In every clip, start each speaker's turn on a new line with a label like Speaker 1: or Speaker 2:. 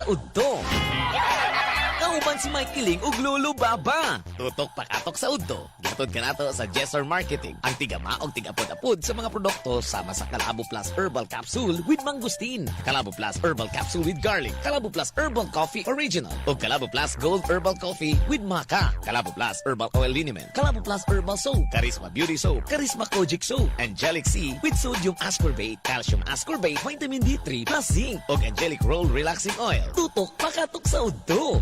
Speaker 1: Udto. Kauban si Mike Kiling ug Lolo Baba. Tutok pakatok sa udto. Gihatod kanato sa Jessor Marketing. Ang tigama og tigapod-apod sa mga produkto sama sa Kalabo Plus Herbal Capsule with Mangosteen, Kalabo Plus Herbal Capsule with Garlic, Kalabo Plus Herbal Coffee Original, ug Kalabo Plus Gold Herbal Coffee with Maca, Kalabo Plus Herbal Oil Liniment, Kalabo Plus Herbal Soap, Charisma Beauty Soap, Charisma Kojic Soap, Angelic C with Sodium Ascorbate, Calcium Ascorbate, Vitamin D3 plus Zinc, ug Angelic Roll Relaxing Oil. Tutok pakatok sa udto.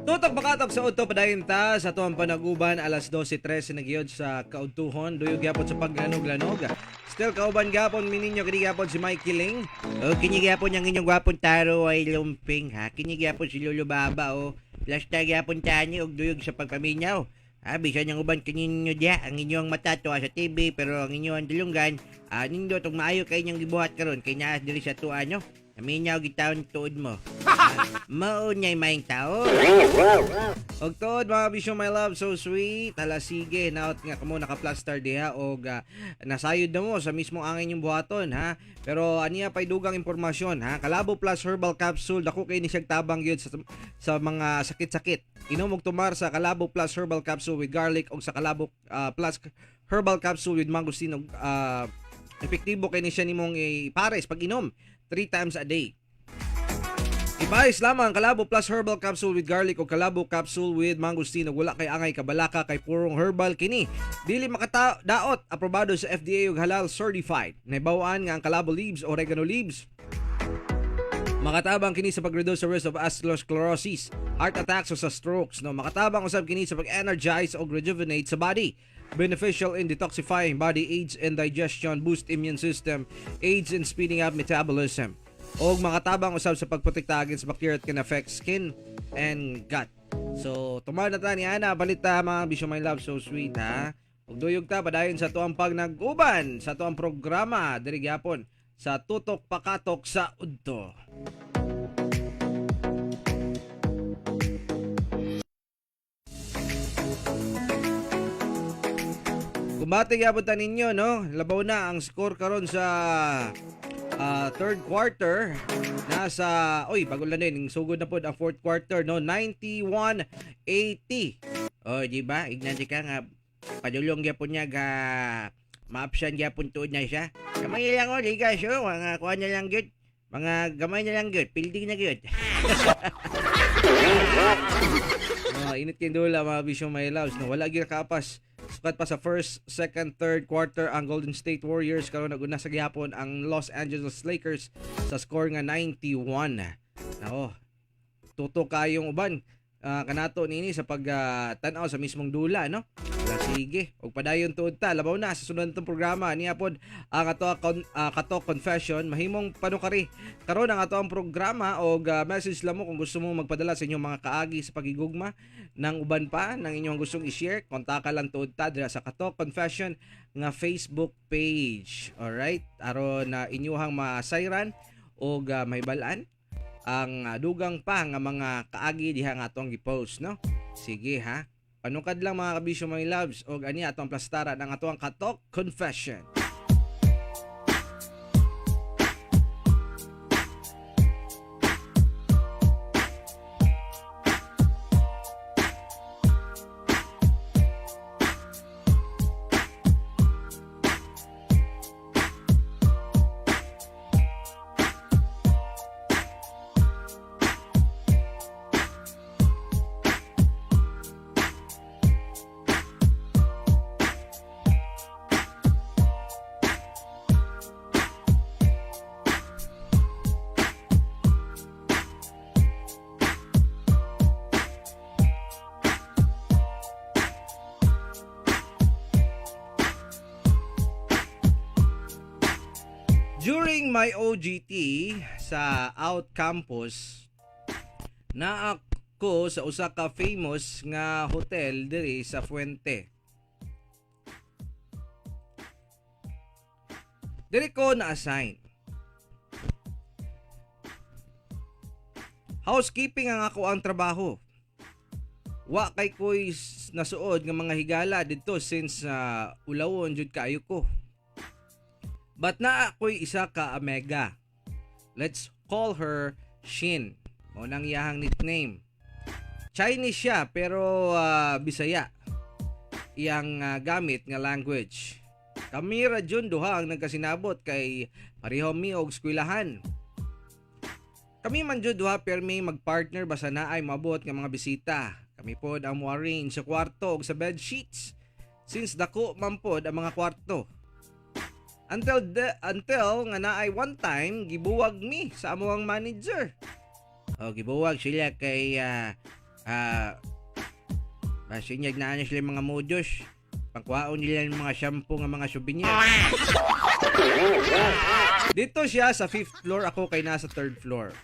Speaker 2: Tutok bakatok sa udto, padayon ta sa tuang panaguban, alas 12:13 na giyod sa kaudtuhon, duyog gyapon sa paglanog-lanog. Still kauban gapon mininyo kini gyapon si Mikey Ling.
Speaker 3: O, kini gyapon ang inyong gwapong taro ay lumping, ha. Kini gyapon si Lolo Baba, o. Plasta gyapon tani og duyog sa pagpaminaw. Ha, bisan ang uban kaninyo diya, ang inyong mata tuwa sa TV, pero ang inyong dulunggan, nindot og maayo kay inyong gibuhat karon kay naa diri sa tuwa nyo. Naminaw gitawon tuod mo. Ha, mao niya'y maayong tao.
Speaker 2: Og tuod mga bisyo, my love, so sweet. Hala sige, naot nga kamo naka-plaster diha og nasayod na mo sa mismong angin yung buhaton, ha. Pero aniya pay dugang impormasyon, ha. Kalabo Plus Herbal Capsule dako kay ni siyag tabang gyud sa mga sakit-sakit. Inom og tumar sa Kalabo Plus Herbal Capsule with Garlic og sa Kalabo Plus Herbal Capsule with Mangosteen og epektibo kay ni siya nimong ipares pag inom 3 times a day. Ibayos lamang ang Kalabo Plus Herbal Capsule with Garlic o Kalabo Capsule with Mangosteen ug wala kay angay kabalaka kay purong herbal kini. Dili makata daot, aprobado sa FDA ug halal certified. Naibawaan nga ang Kalabo leaves, oregano leaves, makatabang kini sa pag-reduce sa risk of atherosclerosis, heart attacks o sa strokes, no? Makatabang usab kini sa pag-energize o rejuvenate sa body. Beneficial in detoxifying body, aids in digestion, boost immune system, aids in speeding up metabolism. Og makatabang usab sa pagprotekta against bacteria that can affect skin and gut. So, tumar na ta ni ana, balita mga bisyo, my love, so sweet, ha. Ug duyog ta padayon sa tuang pag nag-uban sa tuang programa diri gyapon sa Tutok Pakatok sa Udto. Kumbate gyapon ta ninyo, no? Labaw na ang score karon sa third quarter. Nasa, oy, bago lang din, sugod na pod ang fourth quarter, no? 91-80.
Speaker 3: O, di ba? Ignan ka nga padulong gyapon niya ga maapsan gyapon tuod na siya. Gamay lang o, ligas o, mga kuha na lang gyud. Mga gamay na lang gyud, pilding na gyud.
Speaker 2: Mga init kay dula mga bisyo, my loves, no? Wala gyud kaapas. Sukat pa sa first, second, third quarter ang Golden State Warriors. Karon naguna sa gihapon ang Los Angeles Lakers sa score nga 91. Nako. Tuto kayong uban kanato nini sa pag tan-aw sa mismong dula, no? Wala, sige. Og padayon tuod ta, labaw na sa sunod natong programa niya pod ang ato Kato Confession, mahimong panukari karon ang ato ang programa og message lang mo kung gusto mo magpadala sa inyong mga kaagi sa pagigugma ng uban pa ng inyong gustong i-share, kontaka lang tuod ta dira sa Kato Confession nga Facebook page. Alright? Aron na inyuhang masayran og mahibal-an ang dugang pa nga mga kaagi diha nga atong gi-post, no? Sige ha. Panukad lang mga kabisyo, my loves, og ani atong plastaran ang atong Katok Confession. During my OGT sa out campus, naa ko sa usa ka famous nga hotel diri sa Fuente. Diri ko na-assign. Housekeeping ang ako ang trabaho. Wa kay ko'y nasuod nga mga higala didto since ulawon jud kaayo ko. But naa ako'y isa ka amega. Let's call her Shin. Mao nang iyahang nickname. Chinese siya pero Bisaya iyang gamit nga language. Kami ra jud duha ang nagkasinabot kay pareho mi og eskwelahan. Kami man jud duha permi magpartner basta naay maabot nga mga bisita. Kami pod ang mo-arrange sa kwarto ug sa bed sheets since dako man pod ang mga kwarto. Until nga naay one time gibuwag mi sa among manager.
Speaker 3: O gibuwag sila kay basin na na sila mga modus. Pangkuhaon nila ng mga shampoo nga mga souvenir.
Speaker 2: Dito siya sa fifth floor, ako kay nasa third floor.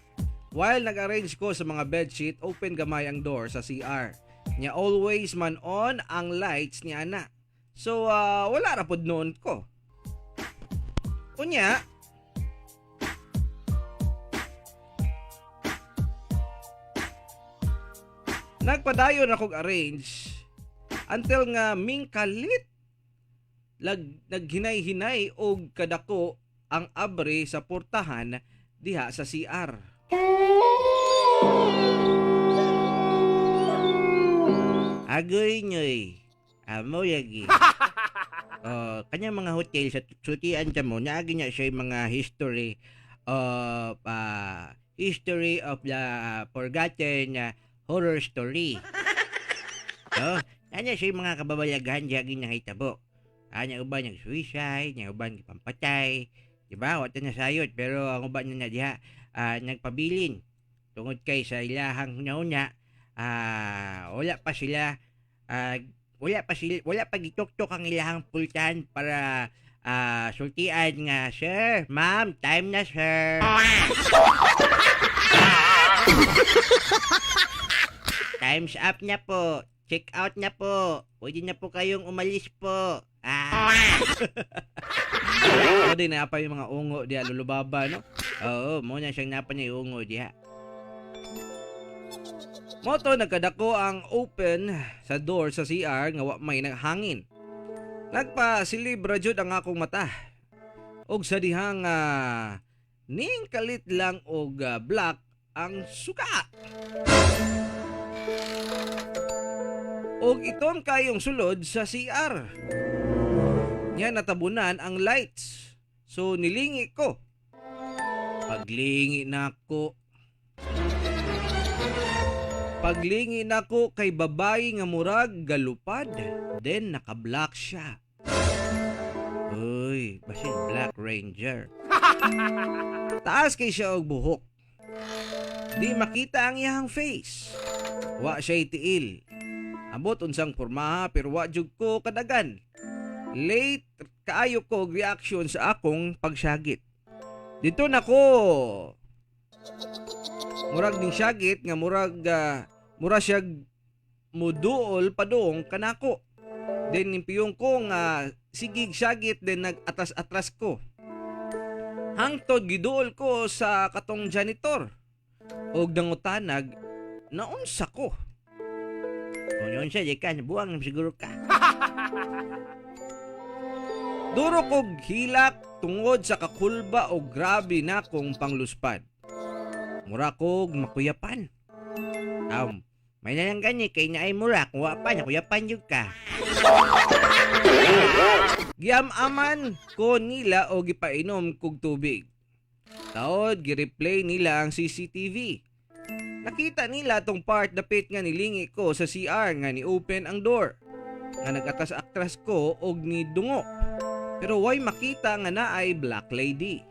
Speaker 2: While nag-arrange ko sa mga bedsheet, open gamay ang door sa CR. Nya always man on ang lights ni ana. So wala ra pod noon ko. Unya, nagpadayon akong arrange until nga ming kalit lag naghinay-hinay og kadako ang abre sa portahan diha sa CR.
Speaker 3: Agoy nyoy. Amo yagi. Oh, kanya mga hotel sa sultian ta mo naagi niya siya yung mga history of the forgotten horror story. So, kanya siya yung mga kababalaghan diya ginahitabo. Anya uban nag suicide, nya uban gipampatay, di ba? Wa ta nasayod pero ang uban na diha nagpabilin tungod kay sa ilahang huna-huna wala pa sila wala pa gituktok ang ilahang pultahan para sultian nga, "Sir, ma'am, time na, sir. Time's up na po. Check out na po. Pwede na po kayong umalis po."
Speaker 2: O di na pa yung mga ungo diha, Lolo Baba, no?
Speaker 3: Oo, mo na siyang napa na ungo diha.
Speaker 2: Moto nagkadako ang open sa door sa CR nga wa may naghangin. Nagpasilib ra jud ang akong mata. Og sa dihang ning kalit lang og black ang suka. Og itom kayong sulod sa CR. Nya natabunan ang lights. So nilingi ko. Paglingi nako. Paglingi nako kay babayi nga murag galupad. Then naka-black siya.
Speaker 3: Uy, basin Black Ranger.
Speaker 2: Taas kay siya og buhok. Di makita ang iyang face. Wa siya tiil. Ambot unsang pormaha pero wa jud ko kadagan. Late kaayo ko og reaction sa akong pagsagit. Dito nako murag ning syagit nga murag mura siya muduol padung kanako. Then nimpiyong ko nga sigig syagit, then nag-atras-atras ko. Hangtod giduol ko sa katong janitor. Og nangutanag naunsa ko.
Speaker 3: Kung yun siya, di ka, buwang siguro ka.
Speaker 2: Duro kog hilak tungod sa kakulba o grabe na kong pangluspad. Mura kog makuyapan.
Speaker 3: May nalang gani, kay naay mura, kung wa pa, nakuyapan yun ka.
Speaker 2: Giam-aman ko nila o gipainom kog tubig. Taod gi-replay nila ang CCTV. Nakita nila tong part dapit nga nilingi ko sa CR nga ni-open ang door. Nga nag-atras-atras ko og nidungo. Pero way makita nga naay black lady.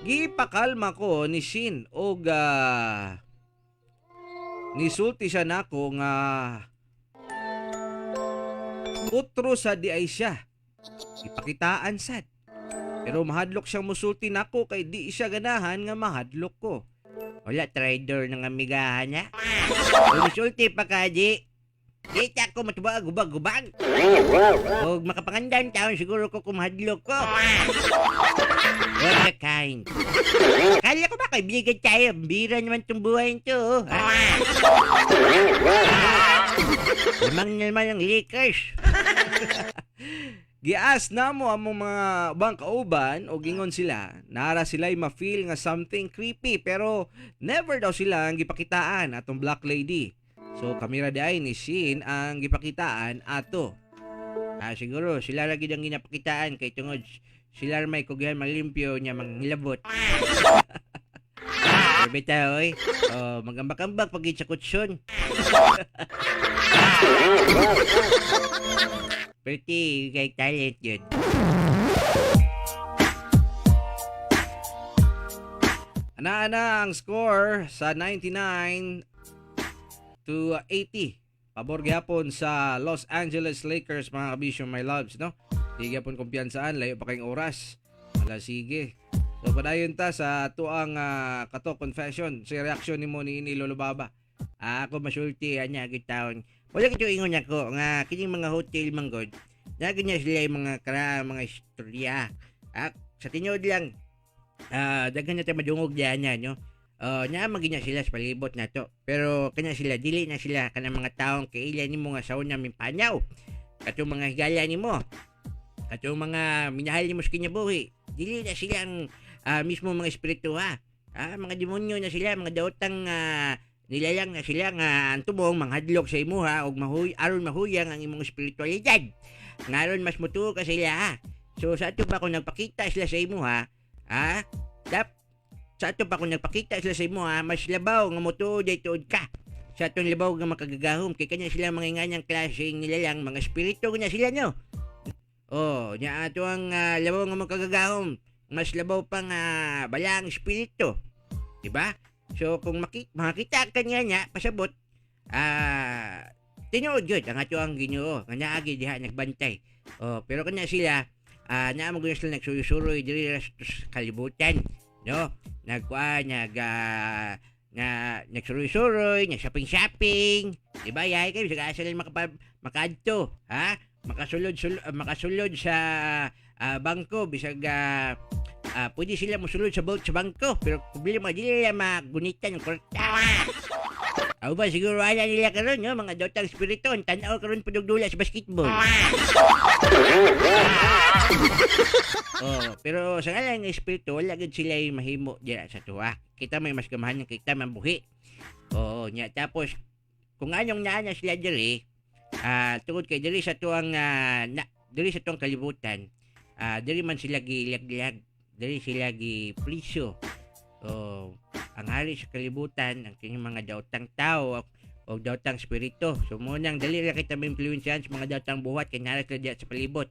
Speaker 2: Gipakalma ko ni Shin og nisulti siya nako nga utro sa di ay siya. Ipakitaan sad. Pero mahadlok siyang musulti nako kay di siya ganahan nga mahadlok ko.
Speaker 3: Wala, trader ng amigahan niya. Kung pa ka, di. Kita ko matubag, gubag, gubag. Og makapangandan taon siguro ko kumahadlok ko. What a kind. Kala ko ba kaibigan tayo? Bira naman tong buhay to. Oh. Ha? Lamang naman ang Lakers.
Speaker 2: Gias namo among mga ubang kauban og ingon sila, nara sila ma-feel nga something creepy pero never daw sila ang gipakitaan atong Black Lady. So kamera di ay ni Shin ang gipakitaan ato.
Speaker 3: Ah, siguro sila ra gid ang ginapakitaan kay tungod sila ra may kugyan malimpyo nya manghilabot. Pero bitaw oy. Oh, magambak-ambak pag sa kutsyon. Pretty kay talent yun.
Speaker 2: Ana-ana ang score sa 99-80. Pabor gyapon sa Los Angeles Lakers, mga kabisyo, my loves, no? Di gyapon kumpiyansaan, layo pa kayong oras. Wala, sige. So padayon ta sa tuang kato confession, sa reaksyon nimo ni ini Lolo Baba.
Speaker 3: Ah, ako masulti anya gid taon. Wala gid ingon ako nga kining mga hotel man god. Na ganyan sila yung mga kara mga istorya. Ah, sa tinuod lang daghan na tayo madungog diyan niya, no? Naa man gyud sila sa palibot nato. Pero kanya sila dili na sila kanang mga taong kaila nimo nga sauna min panyaw. Katong mga higala nimo. Katong mga minahal nimo sa kinabuhi. Dili na sila ang mismo mga espiritu ha. Ah, mga demonyo na sila, mga daotang nilalang na sila nga ang tubong manghadlok sa imuha og mahuy aron mahuyang ang imong espiritualidad. Nga aron mas mutuo ka sila ha. So sa ato pa kung nagpakita sila sa imuha, ha? Dap sa ato pa kung nagpakita sila sa imuha, mas labaw nga mutuo day tuod ka. Sa atong labaw nga makagagahom kay kanya sila mga inganyang klaseng nilalang, mga espiritu na sila no. Oh, nya ato ang labaw nga makagagahom, mas labaw pa nga balang espiritu. Diba? So kung makita ka niya niya, pasabot, tinuod yun ang ato ang Ginoo nga naagi diha nagbantay. Oh, pero kanya sila naa mo sila nagsuroy-suroy diri ra sa kalibutan, no? Nagkuan nag na nagsuroy-suroy, nag-shopping-shopping, di ba? Yay kayo sa asa lang makaadto, ha? Makasulod sa bangko bisag pwede sila mosulod sa vault sa bangko pero problema dili nila magunitan ng kwarta. Aw ba siguro ala nila karon no mga dotang espiritu tan-aw karon padugdula sa basketball. Oh, pero sa ngalan ng espiritu wala gid sila yung mahimo dira sa tuwa. Kita may mas gamahan ng kita mabuhi. Oo, nya tapos kung anong naa na sila diri, tungod kay diri sa tuang diri sa tuang kalibutan, diri man sila gilaglag, diri sila gipriso. Oh, ang hari sa kalibutan, ang kining mga daotang tao o daotang espiritu. So munang dali ra kita maimpluwensyahan sa mga daotang buhat kay nara sila diya sa palibot.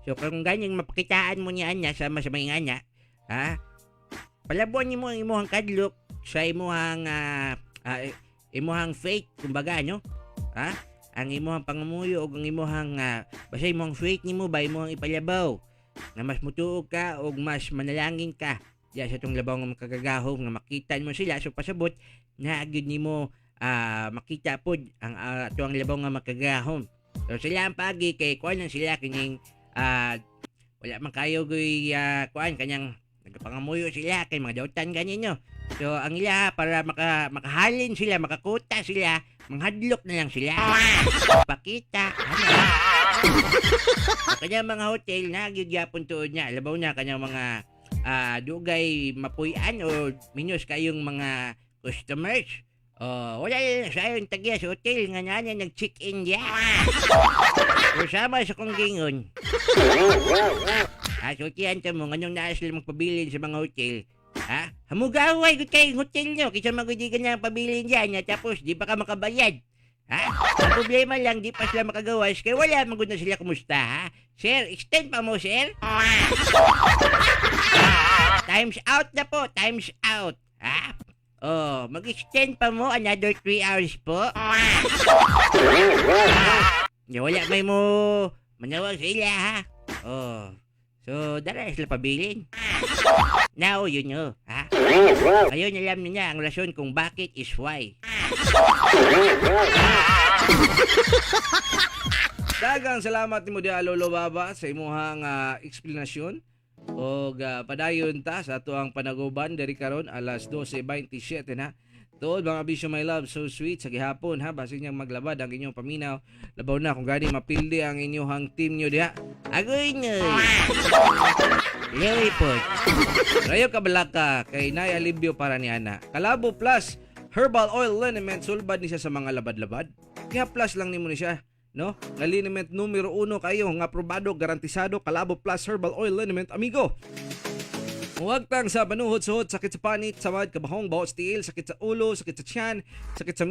Speaker 3: So kung ganyang mapakitaan mo niya anya sama sa mga anya, ha? Palabuan nimo ang imuhang kadlok sa imuhang imuhang faith kumbaga no? Ha? Ang imuhang pangamuyo og ang imuhang basta imuhang faith nimo ba imuhang ipalabaw nga mas mutuo ka og mas manalangin ka diya sa itong labaw nga makagagahom nga makita mo sila, so pasabot na gyud nimo makita pod ang atuang labaw nga makagagahom. So sila ang pagi kay kuan lang sila kining wala man kayo goy kuan kanyang nagpangamuyo sila kay mga dautan ganinyo. So ang ila para makahalin sila, makakuta sila, manghadlok na lang sila. Pakita. Ano? Kanya mga hotel na gyud gyapon tuod niya. Labaw na kanyang mga dugay mapuy-an o minus kayong mga customers. Oh, wala lang sa ayong tagya sa hotel nga nana nag-check-in ya. Pero sama sa kong gingon. Sultihan ka mo, nganong naa sila magpabilin sa mga hotel. Ha? Hamugaway gud kay hotel nyo. Kaysa magudi ka na ang pabilin dyan. Ha? Tapos, di pa ka makabayad. Ha? Ang problema lang, di pa sila makagawas. Kaya wala man gud na sila kumusta, ha? Sir, extend pa mo, sir? Times out na po. Times out. Ha? Oh, mag-extend pa mo another 3 hours po. Ya, wala may mo manawag sila, ha? Oh. So, dara sila pabilin. Now, yun know, ha? Ayun, alam niyo na ang rason kung bakit is why.
Speaker 2: Dagang salamat nimo diha Lolo Baba sa imuhang eksplanasyon. Og padayon ta sa atuang panaguban diri karon alas 12:27 na. Tuod, mga bisyo, my love, so sweet sa gihapon ha, basin niyang maglabad ang inyong paminaw. Labaw na kung gani mapildi ang inyong team nyo diha.
Speaker 3: Agoy noy. Loy po.
Speaker 2: Rayo ka balaka kay nay alibyo para ni ana. Kalabo Plus Herbal Oil Liniment, sulbad ni siya sa mga labad-labad. Kaya plus lang nimo ni siya, no? Nga liniment numero uno kayo nga aprobado, garantisado, Kalabo Plus Herbal Oil Liniment, amigo. Huwag tang sa banuhod-suhod, sakit sa panit, samad, kabahong, baho sa tiil, sakit sa ulo, sakit sa tiyan, sakit sa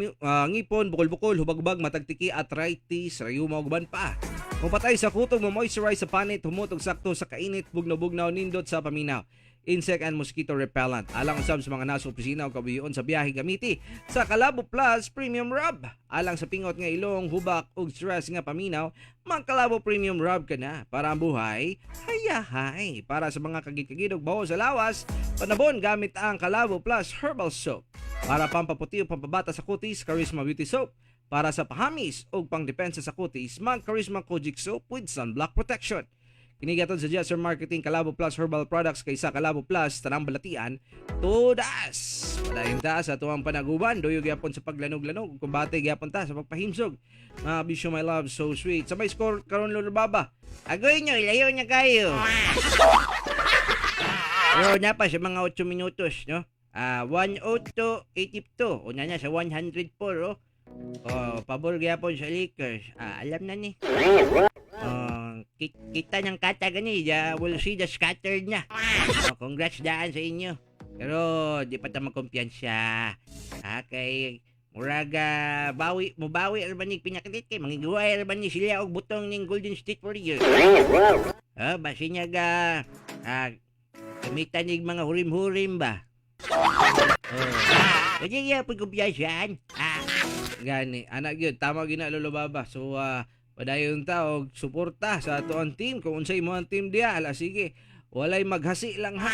Speaker 2: ngipon, bukol-bukol, hubag-hubag, matagtiki, arthritis, rayuma, uban pa. Kung patay sa kutog mo, moisturize sa panit, humutog sakto sa kainit, bugnaw-bugnaw, nindot sa paminaw. Insect and mosquito repellent. Alang usab sa mga nasa opisina o kabuyoon sa biyahe, gamiti sa Kalabo Plus Premium Rub. Alang sa pingot nga ilong, hubak ug stress nga paminaw, Magkalabo Premium Rub ka na para ang buhay hayahay. Para sa mga kagid-kagid ug baho sa lawas, panabon gamit ang Kalabo Plus Herbal Soap. Para pampaputi o pampabata sa kutis, Charisma Beauty Soap. Para sa pahamis o pangdepensa sa kutis, mag Charisma Kojic Soap with sunblock protection. Kini gihatod sa Jetser Marketing Kalabo Plus Herbal Products, kaysa Kalabo Plus, tanang balatian, tudas! Padayon ta sa tuwang panaguban, duyog gyapon sa paglanog-lanog, kumbate gyapon ta sa pagpahimsog. Mga bisyo, my love, so sweet. Sa may score karon, Lolo Baba?
Speaker 3: Agoy nyo, layo niya kayo. Pero na pa sa mga 8 minutos, no? Ah, 102.82. Una na sa 104, oh. Oh, pabor gyapon sa Lakers. Ah, alam na ni. Oh, kita ng kata gani, ya, will see the scattered na. Oh, congrats daan sa inyo. Pero di pa ta magkumpiyansa. Ah, kay muraga bawi mubawi ra ba ni pinakalit kay mangiguay ra ba ni sila og butong ning Golden State Warriors. Ah, basin niya ga gamitan nig mga hurim-hurim ba. Oh. Kanya gyapon kumpiyansaan. Ah,
Speaker 2: Gani, anak gyud, tama gyud na, Lolo Baba. So, padayon ta og suporta sa ato ang team. Kung unsay mo ang team diya, ala sige. Walay maghasi lang ha.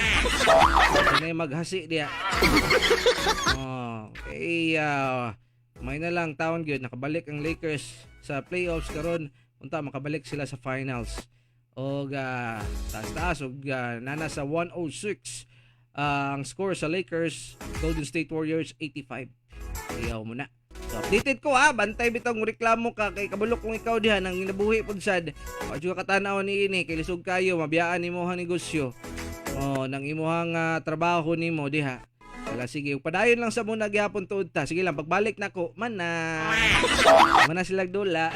Speaker 2: Walay maghasi diya. Oh, kay may na lang taon gyud nakabalik ang Lakers sa playoffs karon. Unta makabalik sila sa finals. Og taas-taas og nana sa 106 ang score sa Lakers, Golden State Warriors 85. Iyaw mo na. So, updated ko ha, bantay bitong reklamo ka kay kabalo kung ikaw diha nang ginabuhi pud sad. Wa jud ka katanaw ni ini kay lisog kayo mabiyaan nimo ang negosyo. Oh, nang imuhang trabaho nimo diha. Wala, sige, padayon lang sa muna gyapon tuod ta. Sige lang, pagbalik nako, mana. Mana sila dula.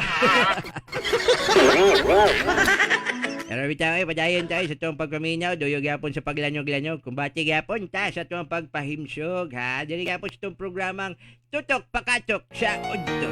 Speaker 3: Pero bitaw eh, padayon tayo sa tuwang pagpaminaw, duyo gyapon sa paglanog-lanog, kumbati gyapon ta sa tuwang pagpahimsog, ha? Dili gyapon sa tuwang programang Tutok Pakatok sa Udto.